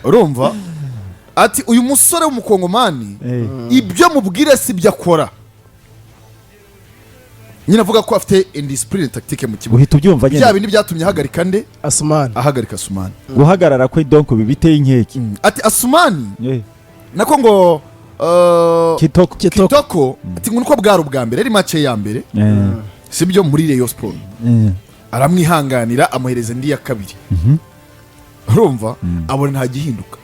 Urumva, ati uyu musore w'Umukongomani, ibyo mubwire si ibyo akora. Nyine avuga ko afite indiscipline tactique mu kibuga. Uhita ubyumva Bya nyine. bindi byatumye ahagarika nde? Asumani. Ahagarika Asumani. Guhagarara kwe, donc bibiteye inkeke. Ati Asumani, nako ngo Kitoko. Kitoko. Kitoko, ati ngo nuko bwari ubwa mbere, ari match ya mbere, sibyo, muri Rayon Sport, aramwihanganira, amuhereza indi ya kabiri. Urumva, abona nta gihinduka.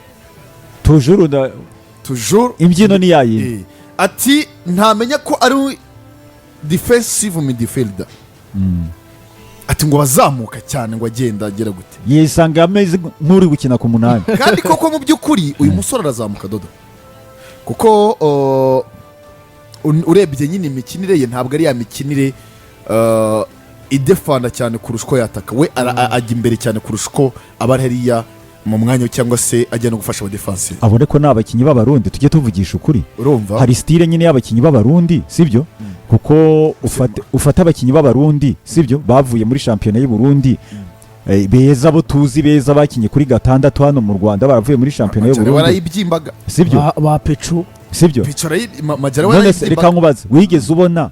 Toujours Toujours. Imbyino ni yayindi. Ati ntamenya ko ari defensive midfielder. Ati ngo bazamuka cyane, ngo agenda agera gute. Yisanga ameze nk'uri gukina ku munani. Kandi koko mu by'ukuri uyu musore arazamuka, Dodo, kuko urebye nyine imikinire ye, ntabwo ari ya mikinire idefanda cyane kurusha uko yataka. We ajya imbere cyane kurusha uko aba ari hariya mu mwanya, cyangwa se ajya no gufasha abadefansi. Abone ko ni abakinnyi b'Abarundi, tujye tuvugisha ukuri. Urumva. Hari style nyine y'abakinnyi b'Abarundi, sibyo? Kuko ufate abakinnyi b'Abarundi, sibyo, bavuye muri shampiyona y'u Burundi, beza, bo tuzi beza bakinnye kuri gatandatu hano mu Rwanda, baravuye muri shampiyona y'u Majari Burundi. warayibyimbaga. Sibyo? Ba Pecu. Sibyo? Pico Majari None se reka warayibyimbaga. nkubaze, wigeze ubona,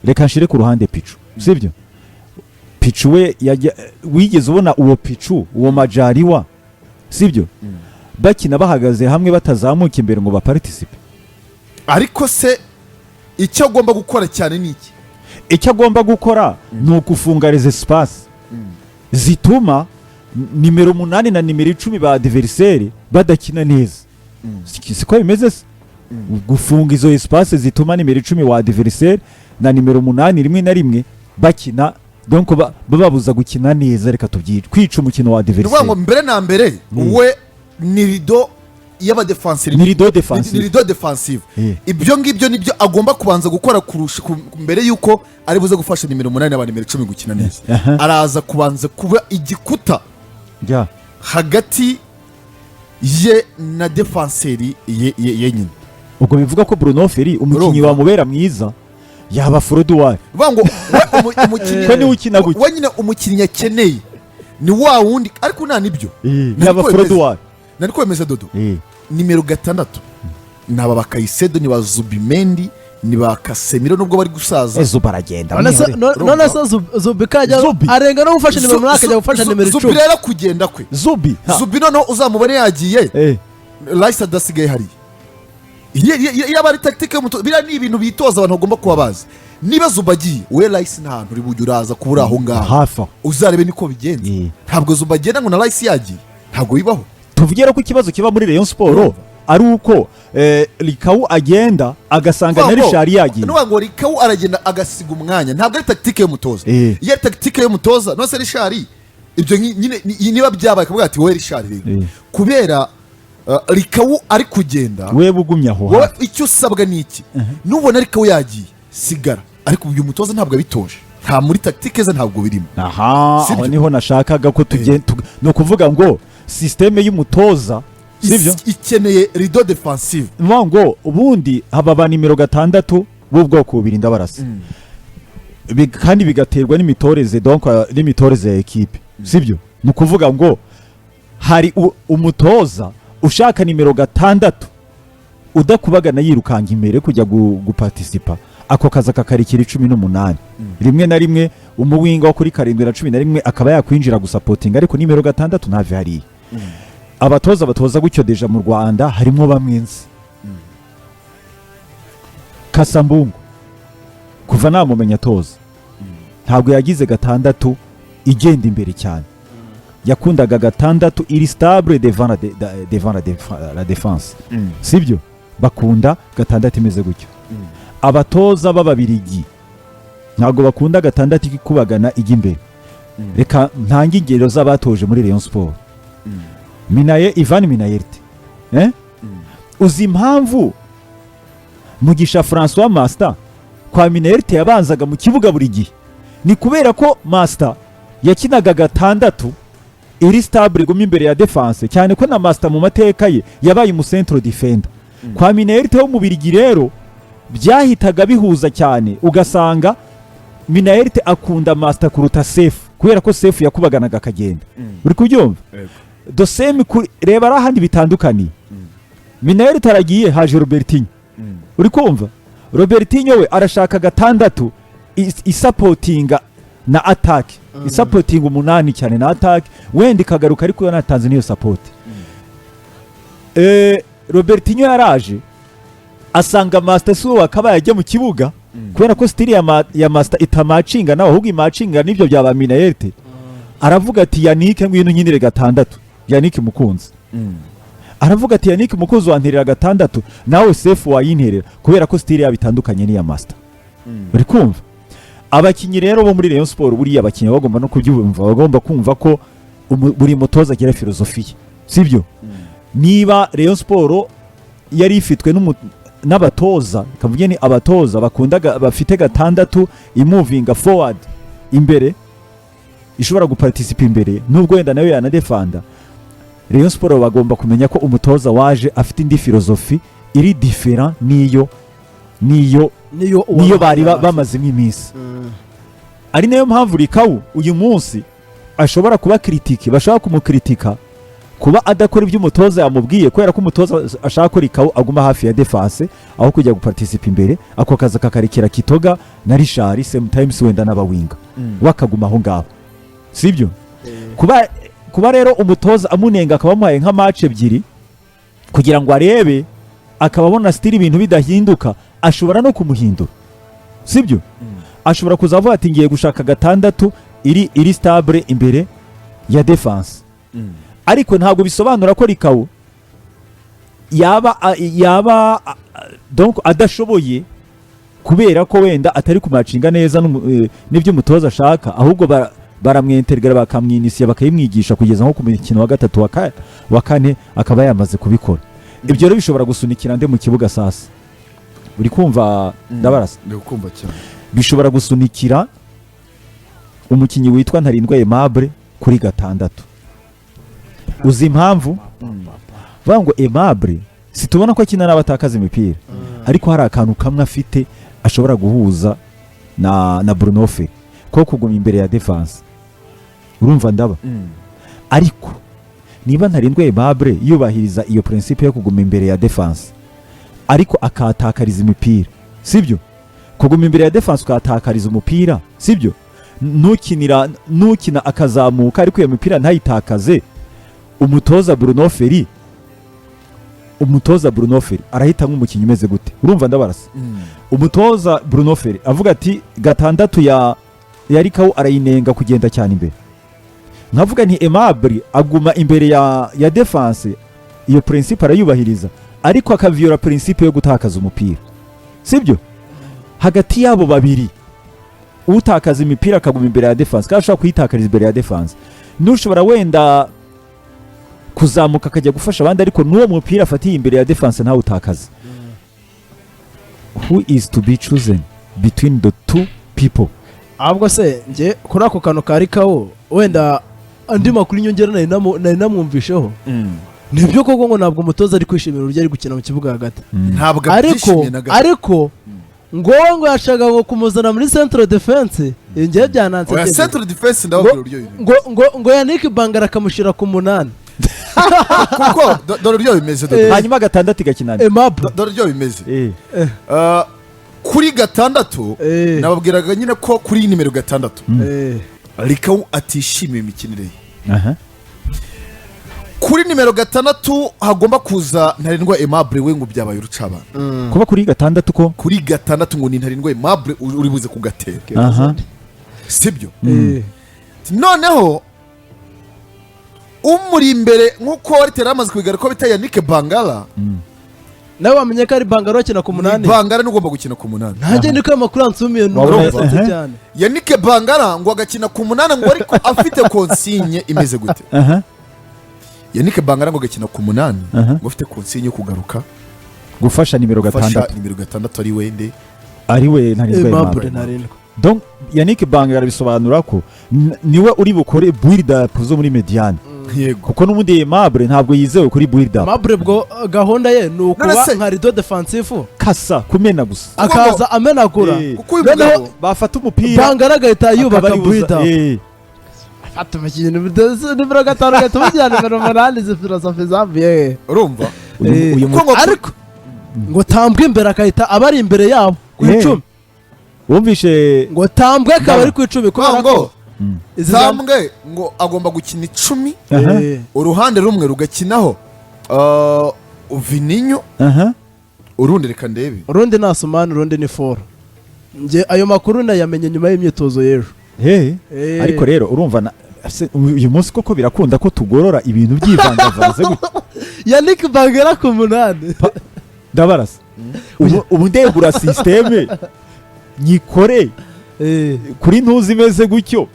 reka nshire ku ruhande Picu, sibyo? Picu we wigeze ubona uwo Picu, uwo Majariwa, sibyo, bakina bahagaze hamwe, batazamuka imbere ngo baparticipe? Ariko se icyo agomba gukora cyane ni iki? Icyo agomba gukora ni ugufunga les espaces zituma nimero 8 na nimero 10 ba adversaire badakina neza. Siko bimeze se? Gufunga izo espace zituma nimero 10 wa adversaire na nimero 8 rimwe na rimwe bakina, donc bababuza gukina neza, reka tubyite kwica umukino wa Ni ukuvuga ngo adversaire. Mbere na mbere we ni rideau y'abadefanseri. Ni rideau Ni défensive. Rideau défensive. Ibyo ngibyo nibyo agomba kubanza gukora kurusha mbere y'uko ari buze gufasha nimero 8 n'aba nimero 10 gukina neza. Araza kubanza kuba igikuta hagati ye na defanseri ye nyine. Ubwo bivuga ko Bruno Ferry umukinnyi Urumva? wamubera mwiza yaba Froduwari. Bivuga ngo we umukinnyi Ko niwe ukina gutya. We nyine umukinnyi akeneye ni wa wundi, ariko nta nibyo. Yaba Froduwari. Nari kwemeza, Dodo, nimero 6 ni aba ba Caicedo, ni ba Zubimendi, ni ba Casemiro, nubwo bari gusaza. Ezo baragenda. None Urumva? se Zubi kajya Zubi. arenga no gufasha nimero 8, akajya gufasha nimero Zubi 10. Rero kugenda kwe, Zubi ha. Zubi noneho uzamubone yagiye, Rice adasigaye hariya. Yaba ari tactique y'umutoza, biriya ni ibintu bitoza, abantu bagomba kuba bazi. Niba Zuba agiye, we Rice nta hantu uri bujye, uraza kuba uri aho ngaho. Hafi aho. Uzarebe niko bigenza. Ntabwo Zuba agenda ngo na Rice yagiye, ntabwo bibaho. Tuvuge rero ko ikibazo kiba muri Rayon Sport ari uko Rikawu agenda agasanga na Richard yagiye. Nuvuga ngo Rikawu aragenda agasiga umwanya, ntabwo ari tactique y'umutoza. Iyo ari tactique y'umutoza, none se Richard ibyo nyine niba byabaye akavuga ati: "Wowe Richard rero, kubera Rikawu ari kugenda, wewe ugumye aho wowe hafi." Icyo usabwa ni iki? Nubona Rikawu yagiye, sigara. Ariko uyu mutoza ntabwo abitoje, nta muri tactique ze ntabwo birimo. Aha. Sibyo? Aho niho nashakaga ko tugenda. Ni ukuvuga ngo système y'umutoza, sibyo? Ikeneye rideau défensive. Ni ukuvuga ngo ubundi haba ba nimero 6 b'ubwoko bubiri, ndabarasa. Kandi bigaterwa n'imitoreze, donc n'imitoreze ya ekipe, sibyo? Ni ukuvuga ngo hari umutoza ushaka nimero 6 udakubagana, yirukanga imbere kujya guparticipa, ako kazi akakarikira 18. Rimwe na rimwe umuwinga wo kuri 7 na 11 akaba yakwinjira gusapotinga, ariko nimero 6 ntave hariya. Abatoza batoza gutyo déjà mu Rwanda harimo bamwe nzi. Kasambungu, kuva namumenya atoza, ntabwo yagize 6 igenda imbere cyane. Yakundaga 6 iri stable devant la défense, sibyo? Bakunda 6 imeze gutyo. Abatoza b'Ababirigi ntabwo bakunda 6 ikubagana ijya imbere. Reka ntange ingero z'abatoje muri Rayon Sport. Minaye, Ivan Minnaert, eh? Uzi impamvu Mugisha Francois Master kwa Minnaert yabanzaga mu kibuga buri gihe? Ni kubera ko Master yakinaga 6 iri stable, iguma imbere ya défense, cyane ko na Master mu mateka ye yabaye umucentral defender kwa Minnaert wo mu Birigi. Rero byahitaga bihuza cyane, ugasanga Minnaert akunda Master kuruta Sefu, kubera ko Sefu yakubaganaga akagenda. Uri kubyumva? The same kuri, reba ari ahandi bitandukaniye. Minnaert aragiye, haje Robertinho. Uri kumva, Robertinho we arashaka gatandatu isupportinga na attaque, isupportinga umunani cyane na attaque, wenda ikagaruka ariko yanatanze niyo support. Robertinho yaraje asanga Master si we wakabaye ajya mu kibuga, kubera ko style ya Master itamatchinga nawe, ahubwo imatchinga n'ibyo bya ba Minnaert. Aravuga ati: "Yannick, ngwino nkinire gatandatu." Yannick Mukunzi aravuga ati: "Yannick Mukunzi wanterera gatandatu, nawe Sefu wayinterera," kubera ko style yabo itandukanye n'iya Master. Uri kumva, abakinnyi rero bo muri Rayon Sport, buriya abakinnyi bagomba no kubyumva, bagomba kumva ko buri mutoza agira philosophie ye, sibyo? Niba Rayon Sport yari ifitwe n'abatoza, kavuge ni abatoza bakundaga bafite gatandatu imovinga forward imbere, ishobora guparticipa imbere, nubwo wenda nayo yanadefanda, Rayon Sport bagomba kumenya ko umutoza waje afite indi philosophie iri différent niyo niyo niyo bari bamazemo iminsi. Ari nayo mpamvu Rikawu uyu munsi ashobora kuba critiqué, bashobora kumukritika kuba adakora ibyo umutoza yamubwiye, kubera ko umutoza ashaka ko Rikawu aguma hafi ya défense aho kujya guparticipa imbere. Ako kazi akakarekera Kitoga na Richard, sometimes wenda n'abawinga, we akaguma aho ngaho, sibyo? Kuba rero umutoza amunenga, akaba amuhaye nka match ebyiri kugira ngo arebe, akaba abona still ibintu bidahinduka, ashobora no kumuhindura, sibyo? Ashobora kuza avuga ati: "Ngiye gushaka gatandatu iri stable imbere ya défense." Ariko ntabwo bisobanura ko Rikawu yaba donc adashoboye kubera ko wenda atari kumatchinga neza n'ibyo umutoza ashaka, ahubwo baramwenterera, bakamwinisiya, bakayimwigisha kugeza nko ku mukino wa gatatu, wa kane, akaba yamaze kubikora. Ibyo rero bishobora gusunikira nde mu kibuga? Sasa uri kumva, ndabarasa? Ndi kumva cyane. Bishobora gusunikira umukinnyi witwa Ntarindwa Aimable kuri gatandatu. Uzi impamvu? Vuga ngo Aimable situbona ko akina n'abatakaza imipira, ariko hari akantu kamwe afite ashobora guhuza na Bruno Ferry, ko kuguma imbere ya défense. Urumva, ndaba ariko niba Ntarindwa Aimable yubahiriza iyo principe yo kuguma imbere ya défense ariko akahatakariza imipira, sibyo? Kuguma imbere ya défense ukahatakariza umupira, sibyo? Ntukinira, ntukina, akazamuka ariko iyo mipira ntayitakaze. Umutoza Bruno Ferry arahita nk'umukinnyi umeze gute? Urumva, ndabarasa? Umutoza Bruno Ferry avuga ati: "Gatandatu ya Rikawu arayinenga kugenda cyane imbere." Nkavuga nti Aimable aguma imbere ya défense, iyo principe arayubahiriza, ariko akaviola principe yo gutakaza umupira, sibyo? Hagati y'abo babiri, utakaza imipira akaguma imbere ya défense kandi ashobora kuyitakariza imbere ya défense, n'ushobora wenda kuzamuka akajya gufasha abandi, ariko n'uwo mupira afatiye imbere ya défense ntawutakaze, who is to be chosen between the two people? Ahubwo se njye kuri ako kantu ka Rikawo, wenda andi makuru inyongera nari namwumvisheho, nibyo koko ngo ntabwo umutoza ari kwishimira uburyo ari gukina mu kibuga hagati. Ntabwo ariko abyishimiye na gato. Ariko ngo yashakaga ngo kumuzana muri central defense. Njyewe byananse. Oya, central defense, ndababwira uburyo bimeze. Ngo Yannick Bangara akamushyira ku munani. Kuko dore uburyo bimeze, dore. Hanyuma gatandatu igakinana Aimable. Dore uburyo bimeze. Kuri gatandatu, nababwiraga nyine ko kuri nimero gatandatu Rikawu atishimiye imikinire ye. Kuri nimero gatandatu hagomba kuza Ntarindwa Aimable, we ngo byabaye urucabana. Kuba kuri gatandatu ko Kuri gatandatu ngo ni Ntarindwa Aimable uri buze kugatera, sibyo? Noneho umuri imbere, nk'uko Walter amaze kubigaragara ko bita Yannick Bangala. Nawe wamenye ko ari Bangara bakina ku munani. Bangala ni ugomba gukina ku munani. Nanjye niko ayo makuru ansumiye. Wabona- Numva cyane. Yannick Bangala ngo agakina ku munani, ngo ariko afite consigne imeze gute? Yannick Bangala ngo agakina ku munani, ngo afite consigne yo kugaruka gufasha nimero gufasha gatandatu. Nimero gatandatu ari wende? Ari we Ntarindwa Aimable. Aimable. Ntarindwa. Donc Yannick Bangala bisobanura ko niwe uri bukore build up zo muri médiane, kuko n'ubundi Aimable ntabwo yizewe kuri build up. Aimable bwo gahunda ye ni ukuba None se- nka rideau défensif. Kasa kumena gusa. Akaza amenagura. Kuko uyu Noneho mugabo bafata umupira Bangara agahita akaba yubaka ari buza- build up. Fata umukinnyi nimero 5 ugahita umugira nimero 8, izi filozofi zavuye he? Urumva? Uyu Kuko ngo Ariko ngo tambwe imbere akahita aba ari imbere yabo ku 10. Wumvishe? Ngo tambwe akaba ari ku 10 kubera ngo ko izi Tambwe ngo agomba gukina 10, uruhande rumwe rugakinaho Vininho, urundi, reka ndebe. Urundi ni Asumani, urundi ni Fall. Njye ayo makuru nayamenye nyuma y'imyitozo y'ejo. Ariko rero urumva uyu munsi koko birakunda ko tugorora ibintu byivangavanze gutya? Yannick Bangera ku 8. Ndabarasa, ubu ndegura système nyikore kuri ntuzi imeze gutyo.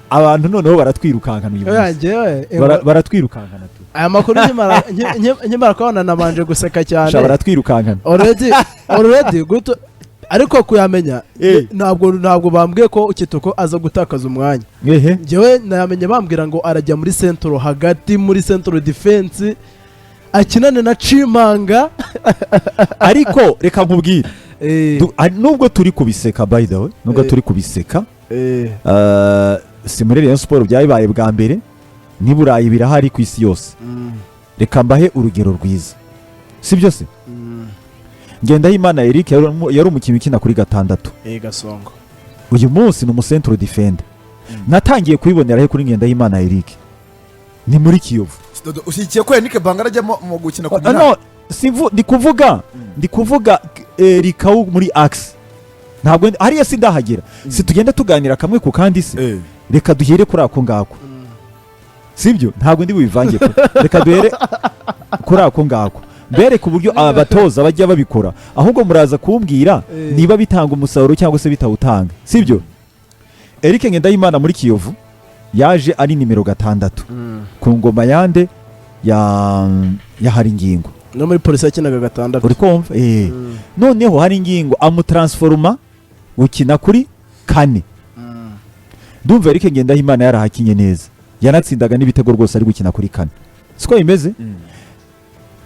Abantu noneho baratwirukankana uyu Oya, munsi. njyewe Baratwirukankana tu. Aya makuru nkimara kubona nabanje guseka cyane. Sha, baratwirukankana. Already guto, ariko kuyamenya ntabwo bambwiye ko Kitoko aza gutakaza umwanya. Njyewe nayamenye bambwira ngo arajya muri centre hagati, muri centre defense, akinane na Chimanga. Ariko reka nkubwire, nubwo turi kubiseka, by the way, nubwo turi kubiseka, si muri Rayon Sport byabaye bwa mbere, n'i Burayi birahari, ku isi yose. Reka mbahe urugero rwiza, si byo se? Ngendahimana Eric yari umukinnyi ukina kuri 6. Gasongo. Uyu munsi ni umu centre defender. Natangiye kubibonera he kuri Ngendahimana Eric? Ni muri Kiyovu. Dodo, ushyigikiye ko Yannick Bangara ajya mu gukina ku Ah, 8? no, ndi kuvuga, Rikawu muri axe. Ntabwo hariya sindahagera, si tugenda tuganira kamwe ku kandi se? Reka duhere kuri ako ngako, sibyo? Ntabwo ndi bubivange pe. Reka duhere kuri ako ngako, mbereke uburyo aba batoza bajya babikora. Ahubwo muraza kumbwira niba bitanga umusaruro cyangwa se bitawutanga, sibyo? Eric Ngendahimana muri Kiyovu yaje ari nimero 6 ku ngoma yande? Ya Haringingo. No muri Polisi yakinaga 6. Uri kumva? Noneho Haringingo amutransforma gukina kuri 4. Ndumva Eric Ngendahimana yarahakinye neza, yanatsindaga n'ibitego rwose ari gukina kuri 4, siko bimeze?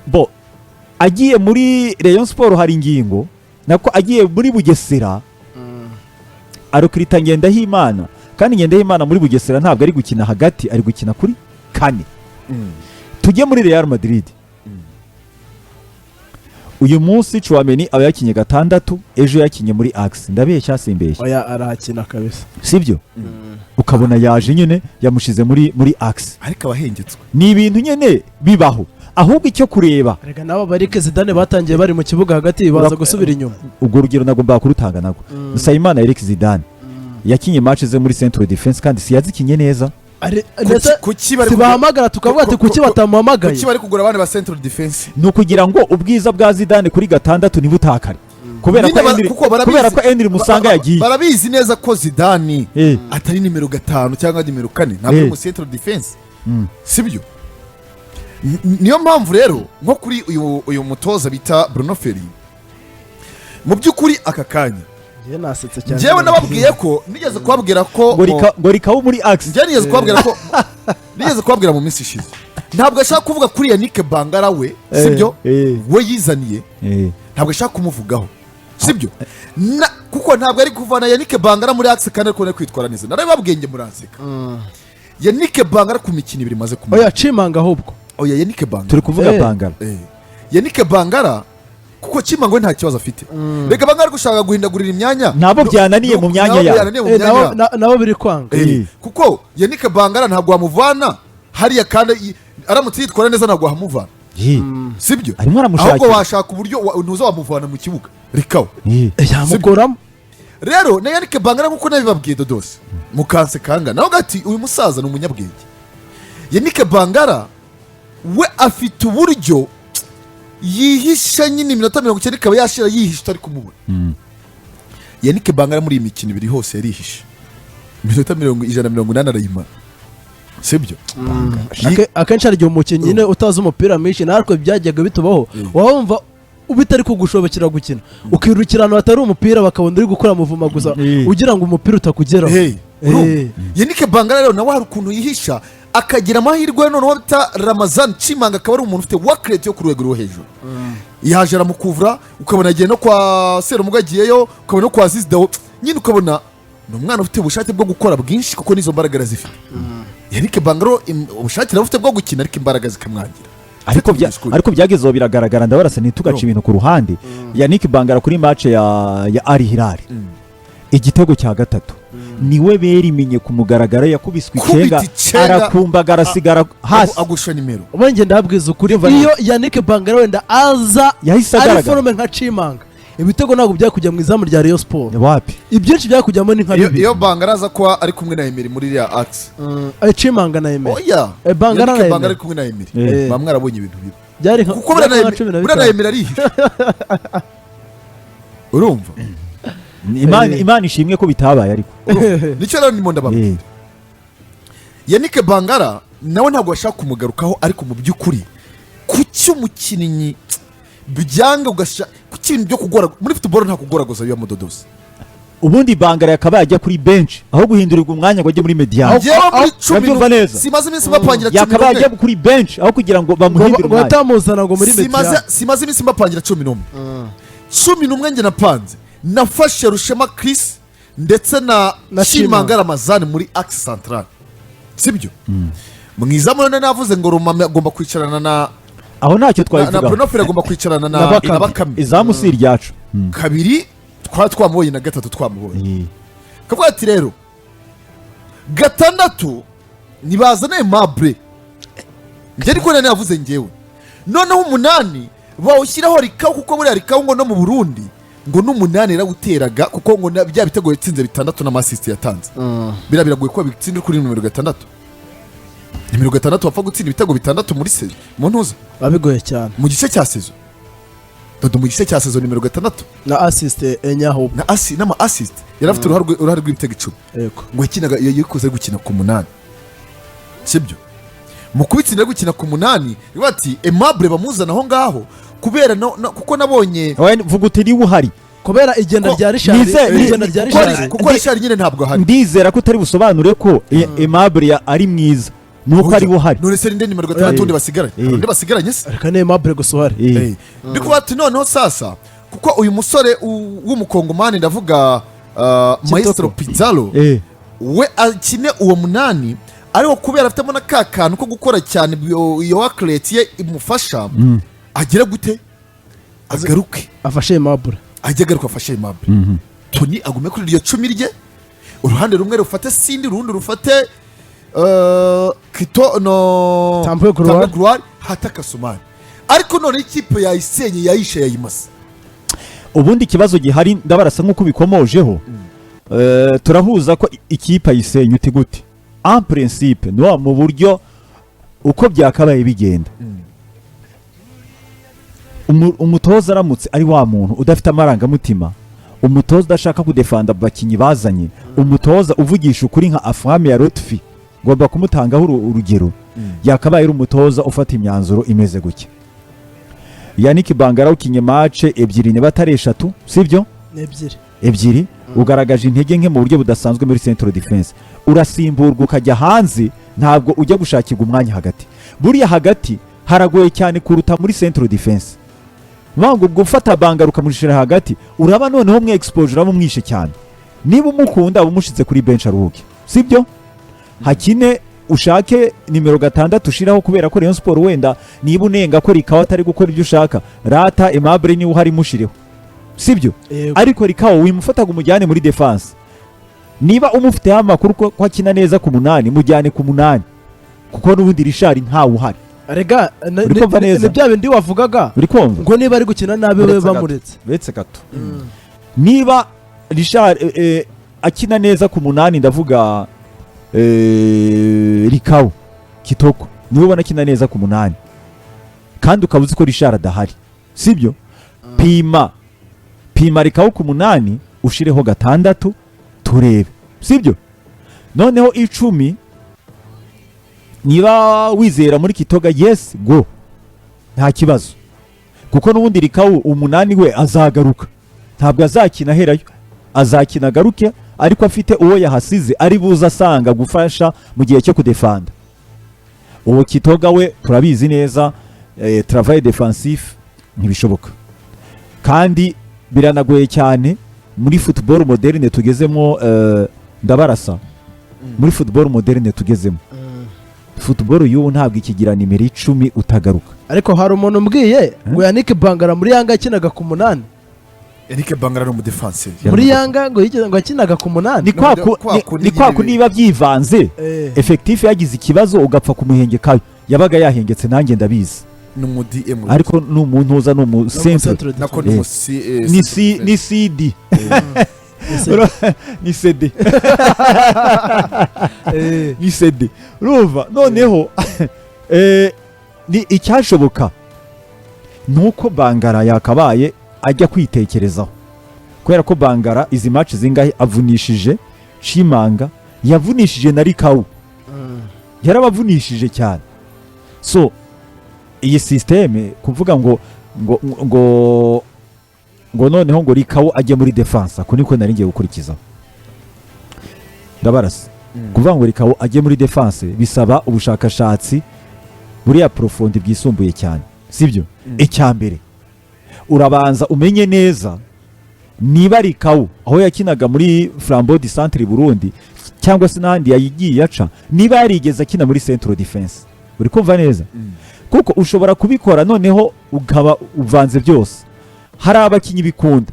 Bo agiye muri Rayon Sport, Haringingo nako, agiye muri Bugesera arokirita Ngendahimana, kandi Ngendahimana muri Bugesera ntabwo ari gukina hagati, ari gukina kuri 4. Tujye muri Real Madrid. Uyu munsi Tchouameni aba yakinye 6, ejo yakinye muri axe. Ndabeshya, simbeshya? Oya, arahakina kabisa. Sibyo? Ukabona yaje nyine yamushize muri axe. Ariko abahengetswe. Ni ibintu nyine bibaho, ahubwo icyo kureba Rega nabo barike Zidane batangiye bari mu kibuga hagati, baza gusubira inyuma. Ubwo rugero nagombaga kurutanga nagwo. Nsabimana Eric Zidane yakinye match ze muri centre defense, kandi si yazikinye neza? Ndetse Kuki bari sibahamagara tukavuga ati kuki batamuhamagaye? Kuki bari kugura abandi ba central defense? Ni ukugira ngo ubwiza bwa Zidane kuri 6 ntibutakare, kubera ko Nyine kuko barabizi. Kubera ko Henry Musanga yagiye. Barabizi neza ko Zidane atari nimero 5 cyangwa nimero 4, ntabwo ari mu central defense. Sibyo? Niyo mpamvu rero nko kuri uyu mutoza bita Bruno Ferry, mu by'ukuri aka kanya Njye nasetse cyane. Njyewe nababwiye ko, nigeze kubabwira ko Ngo rikaba muri axe. Njyewe nigeze kubabwira ko, nigeze kubabwira mu minsi ishize, ntabwo ashaka kuvuga kuri Yannick Bangara we, sibyo? We yizaniye. Ntabwo ashaka kumuvugaho, sibyo? Kuko ntabwo ari kuvana Yannick Bangara muri axe kandi ari kubona kwitwara neza. Narabibabwiye njye, muranseka. Yannick Bangara ku mikino 2 maze kumenya, Oya, Chimanga ahubwo. Oya, Yannick Bangara. Turi kuvuga Bangara. Yannick Bangara, kuko Chimanga we nta kibazo afite. Reka Bangara ari gushaka guhindagurira imyanya. Nabo byananiye mu myanya Nabo yabo. byananiye mu myanya yabo. Nabo biri kwanga. Kuko Yannick Bangara ntabwo wamuvana hariya, kandi aramutse yitwara neza ntabwo wahamuvana, sibyo? Arimo aramushakira. Ahubwo washaka uburyo ntuza wamuvana mu kibuga rikawe. Yamukuramo. Rero na Yannick Bangara, nkuko nabibabwiye, dodose mukanse kanga nawe gati uyu musaza ni umunyabwenge. Yannick Bangara we afite uburyo yihisha nyine, iminota 90 ikaba yashira yihisha utari kumubona. Yannick Bangara muri iyi mikino 2 hose yarihishe, iminota 180 arayimara, sibyo? Akenshi hari igihe umukinnyi nyine utazi umupira mwinshi, natwe byajyaga bitubaho, waba wumva bitari kugushobokera gukina, ukirukira ahantu hatari umupira, bakabona uri gukora mouvement gusa ugira ngo umupira utakugeraho. Hey, urumva? Yannick Bangara rero nawe hari ukuntu yihisha, akagira amahirwe noneho bita Ramazan Chimanga akaba ari umuntu ufite work rate yo ku rwego rwo hejuru. Yaje aramukuvura, ukabona agiye no kwa Serumuga, agiyeyo, ukabona no kwa Aziz Dawo nyine, ukabona ni umwana ufite ubushake bwo gukora bwinshi, kuko n'izo mbaraga arazifite. Yannick Bangara ubushake arabufite bwo gukina, ariko imbaraga zikamwangira. Ariko byagezeho biragaragara. Ndabarasa, ntitugace No. ibintu ku ruhande. Yannick Bangara kuri match ya Al Hilal, igitego cya gatatu niwe beriminye ku mugaragaro, yakubiswe Kubita icenga, icenga. Arakumbaga, arasigara hasi. Agusha nimero. Ubundi njye ndababwiza ukuri, iyo Yannick Bangara wenda aza Yahise ari agaragara. forme nka Chimanga, ibitego ntabwo byari kujya mu izamu rya Rayon Sport. Wapi. Ibyinshi byari kujyamo ni nka Iyo bibiri. Iyo Bangara aza kuba ari kumwe na Emery muri iriya axe. Chimanga na Emery. Oya. Bangara Yannick na Bangara Emery. ari kumwe na Emery, baba mwarabonye ibintu bibi. Byari nka Kuko buriya na byari nka Emery, 15. buriya na Emery arihisha, urumva? Imana, Imana ishimwe ko bitabaye ariko. Nicyo rero ndimo ndababwira. Yannick Bangara nawe ntabwo bashaka kumugarukaho, ariko mu by'ukuri kuki umukinnyi byanga ugasha kuki ibintu byo kugora muri football? Nta kugoragoza biba mudodozi. Ubundi Bangara yakabaye ajya kuri bench aho guhindurirwa umwanya ngo ajye muri médiane. Njyewe muri 10 Urabyumva neza? Simaze iminsi mbapangira cumi Yakabaye n'umwe. ajya kuri bench aho kugira ngo bamuhindure ngo umwanya. batamuzana ngo muri Simaze médiane. Simaze iminsi mbapangira 11, 11 njye napanze, nafashe Rushema Chris ndetse na Na Chimanga Ramazani muri axe central, sibyo? Mwiza none navuze ngo Rumame agomba kwicarana na Aho ntacyo na twabivugaho. Bruno Ferry agomba kwicarana na Na Bakame. na Bakame. Izamu si iryacu. Kabiri twari twamubonye na gatatu twamubonye. Kavuga ati rero gatandatu nibazane Aimable, njye ariko nari navuze njyewe. Noneho umunani bawushyiraho Rikawu, kuko buriya Rikawu ngo no mu Burundi ngo n'umunani yarawuteraga, kuko ngo bya bitego yatsinze bitandatu n'ama assist yatanze, biriya biragoye ko bitsinda kuri nimero 6. Nimero 6 wapfa gutsinda ibitego bitandatu muri se mu ntuza? Biba bigoye cyane. Mu gice cya saison, dodo, mu gice cya saison nimero 6. Na assist enye ahubwo. Na asi n'ama assist yari afite uruhare rw'ibitego 10. Yego. Ngo yakinaga iyo yikoze gukina ku munani, sibyo? Mu kubitsinda ari gukina ku munani, rivuga ati Aimable bamuzana aho ngaho kubera no, kuko nabonye Wowe vuga uti niba uhari. Kubera igenda rya Richard, igenda rya Richard. Kuko Richard nyine ntabwo ahari. Ndizera ko utari busobanure ko Aimable ari mwiza nuko ari uhari. None se ninde nimero 6 undi basigaranye? Hari undi basigaranye se? Reka, ni Aimable gusa uhari. Ndi kuvuga ati noneho sasa kuko uyu musore w'umukongomani, ndavuga Maestro Pizarro, we akine uwo munani, ariko kubera afitemo na ka kantu ko gukora cyane, iyo work rate ye imufasha, agera gute agaruke. Afashe Aimable. Ajye agaruka afashe Aimable. Tony agume kuri iryo cumi rye, uruhande rumwe rufate Sindi, urundi rufate Kito no Tambwe Gloire. Tambwe Gloire, hataka Sumani. Ariko none ikipe yayisenye, yayishe, yayimase. Ubundi ikibazo gihari, ndabarasa, nk'uko ubikomojeho, turahuza ko ikipe ayisenya uti gute? En principe ni wa mu buryo uko byakabaye bigenda. Umutoza aramutse ari wa muntu udafite amarangamutima, umutoza udashaka kudefanda abakinnyi bazanye, umutoza uvugisha ukuri nka Afham ya Lotfi, ngomba kumutangaho urugero, yakabaye ari umutoza ufata imyanzuro imeze gutya: Yannick Bangara ukinye match ebyiri niba atari eshatu, sibyo? Ni ebyiri. Ebyiri, ugaragaje intege nke mu buryo budasanzwe muri central defense, urasimburwa ukajya hanze, ntabwo ujya gushakirwa umwanya hagati. Buriya hagati haragoye cyane kuruta muri central defense. Ngo gufata Bangara ukamushyira hagati, uraba noneho mwe exposure, uraba umwishe cyane. Niba umukunda, uba umushyize kuri bench aruhuke, sibyo? Hakine ushake nimero 6 ushiraho, kubera ko Rayon Sport wenda niba unenga ko Rikawa atari gukora ibyo ushaka, rata Aimable niba uhari mushireho, sibyo? Yego. Ariko Rikawa wimufata ngo umujyane muri defense. Niba umufiteho amakuru ko akina neza ku munani, mujyane ku munani, kuko n'ubundi Richard ntawe uhari. Rega Uri kumva neza? ni bya bindi wavugaga Uri kumva? ngo niba ari gukina nabi we Uretse gato. bamuretse. Uretse gato. Niba Richard akina neza ku munani, ndavuga Rikawo Kitoko, niwe ubona akina neza ku munani, kandi ukaba uzi ko Richard adahari, sibyo? Pima pima Rikawo ku munani, ushireho 6 turebe, sibyo? Noneho 10, niba wizera muri Kitoga, yes, go, nta kibazo, kuko n'ubundi Rikawo umunani we azagaruka, ntabwo azakina aherayo, azakina agaruke, ariko afite uwo yahasize ari buze asanga gufasha mu gihe cyo kudefanda. Uwo Kitoga we turabizi neza, travail défensif ntibishoboka, kandi biranagoye cyane muri football moderne tugezemo. Ndabarasa, muri football moderne tugezemo. Football y'ubu ntabwo ikigira nimero 10 utagaruka. Ariko hari umuntu umbwiye ngo Yannick Bangara muri Yanga yakinaga ku 8. Eric Bangara ni umudefanseri. Muri Yanga ngo yigeze, ngo yakinaga ku 8. Ni kwa Kwa kundi ni kwa nyine niba byivanze, effectif yagize ikibazo ugapfa kumuhengekayo, yabaga yahengetse, nanjye ndabizi. Ni umu DM. Ariko ni umuntu uza, ni umu centre. Nako ni umu C, Ni C, ni CD, ni CD, ni CD. Urumva noneho ni icyashoboka ni uko Bangara yakabaye ajya kwitekerezaho, kubera ko Bangara izi match zingahe avunishije Chimanga, yavunishije na Rikawu, yarabavunishije cyane. So iyi système kuvuga ngo noneho ngo Rikawu ajye muri defense, ako niko nari ngiye gukurikizaho, ndabarasa. Kuvuga ngo Rikawu ajye muri defense bisaba ubushakashatsi buriya approfondi bwisumbuye cyane, sibyo? Icya mbere urabanza umenye neza niba Rikawu aho yakinaga muri Flambeau du Centre Burundi cyangwa se n'ahandi yagiye aca, niba yarigeze akina muri central defense. Uri kumva neza? Kuko ushobora kubikora noneho ukaba uvanze byose. Hari abakinnyi bikunda.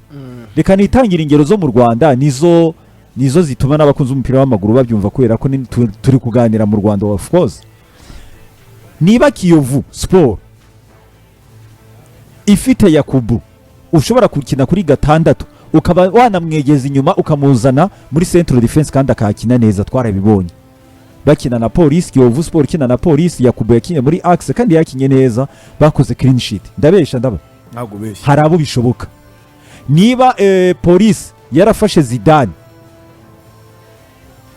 Reka nitangire ingero zo mu Rwanda, nizo zituma n'abakunzi b'umupira w'amaguru babyumva, kubera ko turi kuganira mu Rwanda. Of course, niba Kiyovu Sport ifite Yakubu ushobora gukina kuri 6, ukaba wanamwegeza inyuma ukamuzana muri central defense kandi akahakina neza, twarabibonye bakina na Polisi, Kiyovu Sport ikina na Polisi, Yakubu yakinye muri axe kandi yakinye neza, bakoze clean sheet. Ndabesha ndaba? Ntabwo ubeshya. Hari abo bishoboka. Niba Polisi yarafashe Zidane,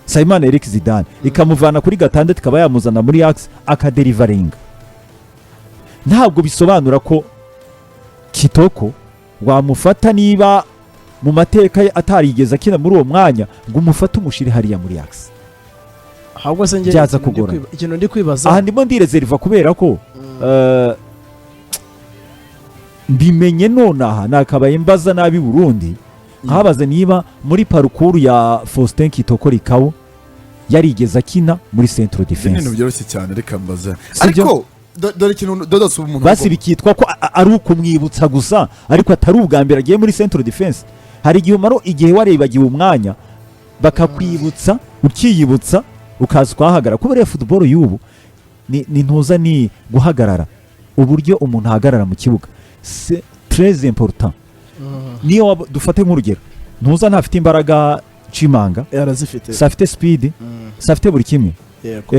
Nsabimana Eric Zidane, ikamuvana kuri 6 ikaba yamuzana muri axe akadeliveringa, ntabwo bisobanura ko Kitoko wamufata, niba mu mateka ye atarigeze akina muri uwo mwanya, ngo umufate umushire hariya muri axe. Ahubwo se njye Byaza ikintu ndi kugorana. Ikintu ndi kwibaza. Aha ndimo ndirezeriva kubera ko mbimenye nonaha, nakabaye mbaza nabi Burundi, nkabaza niba muri parcours ya Faustin Kitoko Rikawo yarigeze akina muri central Ibyo ni ibintu defense. byoroshye cyane, reka mbaza. Sibyo? Ariko dore ikintu dodose umuntu Basi bikitwa ko ari ukumwibutsa gusa, ariko atari ubwa mbere agiye muri central defense. Hari igihe umara igihe warebagiwe umwanya, bakakwibutsa, ukiyibutsa, ukaza ukahagarara, kubera iyo football y'ubu ni ntuza, ni guhagarara. Uburyo umuntu ahagarara mu kibuga c'est très important. Niyo dufate nk'urugero, ntuza ntafite imbaraga Chimanga? Arazifite. Si afite speed? Si afite buri kimwe? Yego.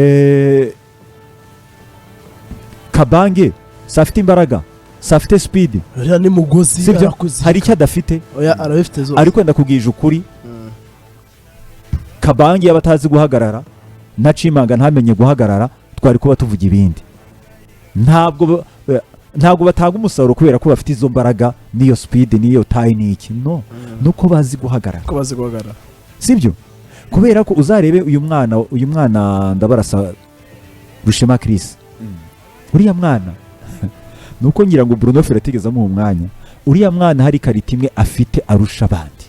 Kabange si afite imbaraga? Si afite speed? Uriya ni mugozi. Sibyo? Arakuzirika. Hari icyo adafite? Oya, arabifite zose. Ariko ndakubwije ukuri, Kabange yaba atazi guhagarara na Chimanga ntamenye guhagarara, twari kuba tuvuga ibindi. Ntabwo batanga umusaruro kubera ko bafite izo mbaraga n'iyo speed n'iyo taille n'iki, no nuko bazi guhagarara. Ko bazi guhagarara. Sibyo? Kubera ko uzarebe uyu mwana ndabarasa, Rushema Chris, uriya mwana nuko ngira ngo Bruno Ferry atigeze amuha umwanya. Uriya mwana hari qualité imwe afite arusha abandi: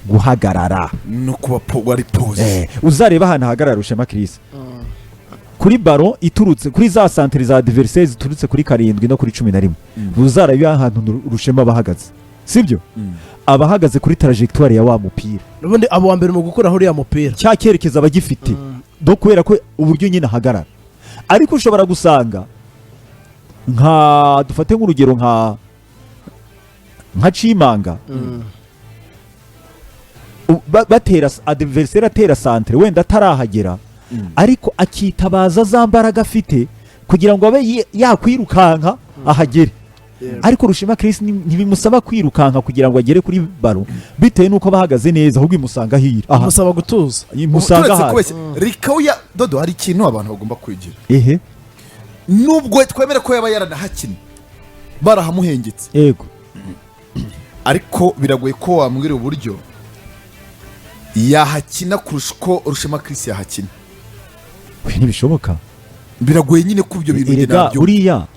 guhagarara. No kuba wari pose. Uzareba ahantu ahagarara Rushema Chris kuri ballon iturutse kuri za centre za adversaire ziturutse kuri 7 no kuri 11, uzareba ahantu Rushema aba ahagaze, sibyo? Aba ahagaze kuri trajectoire ya wa mupira. N'ubundi abo wa mbere mu gukuraho uriya mupira. Cya cyerekezo aba agifite do, kubera ko uburyo nyine ahagarara. Ariko ushobora gusanga nka, dufate nk'urugero nka Chimanga, batera adversaire atera centre wenda atarahagera, ariko akitabaza za mbaraga afite kugira ngo abe yakwirukanka ahagere. Ariko Rushema Chris ntibimusaba kwirukanka kugira ngo agere kuri ballon, bitewe n'uko aba ahagaze neza, ahubwo imusanga hira aha. Musaba gutuza. Imusanga Turetse ahari. kubeshya, Rikawuya dodo, hari ikintu abantu bagomba kwigira. Ehe. Nubwo twemere ko yaba yaranahakinnye barahamuhengetse, ariko biragoye ko wambwira uburyo yahakina kurusha uko Rushema Chris yahakina. We, ntibishoboka. Biragoye nyine ko ibyo bintu njye Erega nabyo. buriya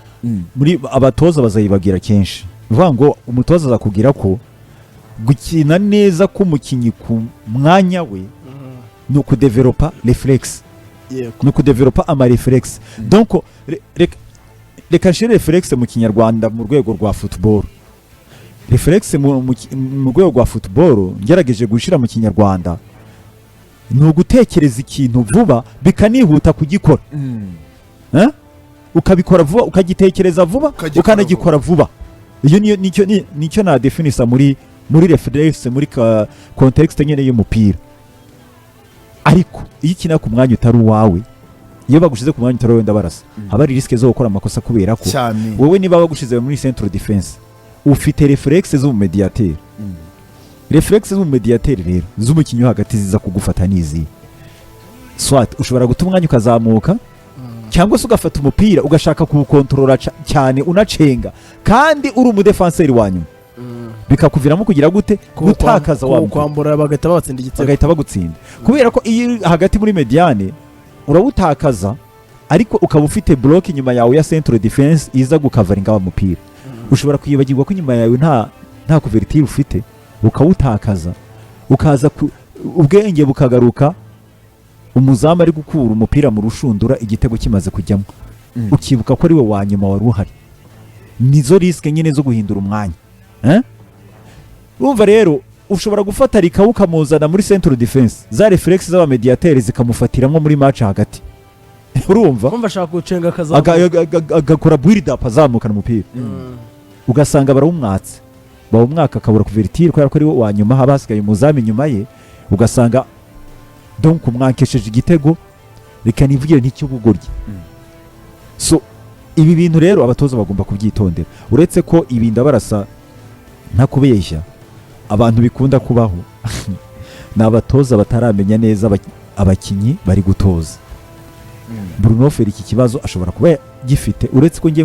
muri abatoza bazayibabwira kenshi. Ni ukuvuga ngo umutoza azakubwira ko gukina neza k'umukinnyi ku mwanya we ni ukudevelopa réflexe. Ni ukudevelopa ama réflexes. Donc reka nshire réflexe mu Kinyarwanda mu rwego rwa football. Réflexe mu rwego rwa football, ngerageje gushyira mu Kinyarwanda, ni ugutekereza ikintu vuba bikanihuta kugikora. Eh? Ukabikora vuba, ukagitekereza vuba, Ukagikora. Ukanagikora vuba. Iyo niyo nicyo nadefinisa muri réflexe muri ka contexte nyine y'umupira. Ariko iyo ukina ku mwanya utari uwawe, iyo bagushize ku mwanya utari uwawe, ndabarasa, haba hari risque zo gukora amakosa, kubera ko wowe niba bagushize muri centre defense, ufite réflexe z'umumediateri. Réflexe z'umumediateri rero, z'umukinnyi wo hagati, ziza kugufata n'izihe? Soit ushobora guta umwanya ukazamuka, cyangwa se ugafata umupira ugashaka kuwukontorora cyane, unacenga, kandi uri umudefanseri wa nyuma, bikakuviramo kugira gute? Gutakaza wa mupira. Kwambura, bagahita babatsinda igitego. Bagahita bagutsinda, kubera ko iyo uri hagati muri médiane urawutakaza, ariko ukaba ufite bloc inyuma yawe ya centre defense iza gukavaringa wa mupira. Ushobora kwibagirwa ko inyuma yawe nta couverture ufite, ukawutakaza, ukaza ubwenge bukagaruka umuzamu ari gukura umupira mu rushundura, igitego kimaze kujyamo, ukibuka ko ari we wa nyuma wari uhari. Nizo risque nyine zo guhindura umwanya, eh? Urumva rero, ushobora gufata Rikawu ukamuzana muri centre defense, za réflexes z'abamediateri zikamufatiramo muri match hagati, urumva? Kumva ashaka gucenga akazamuka. Agakora build up, azamukana umupira, ugasanga barawumwatse, bawumwaka akabura couverture, kubera ko ari we wa nyuma, haba hasigaye umuzamu inyuma ye, ugasanga donc umwankesheje igitego, reka nivugire nticy'ubugoryi. So ibi bintu rero abatoza bagomba kubyitondera. Uretse ko ibi, ndabarasa, ntakubeshya, abantu bikunda kubaho ni abatoza bataramenya neza abakinnyi bari gutoza. Bruno Ferry iki kibazo ashobora kuba gifite, uretse ko ngiye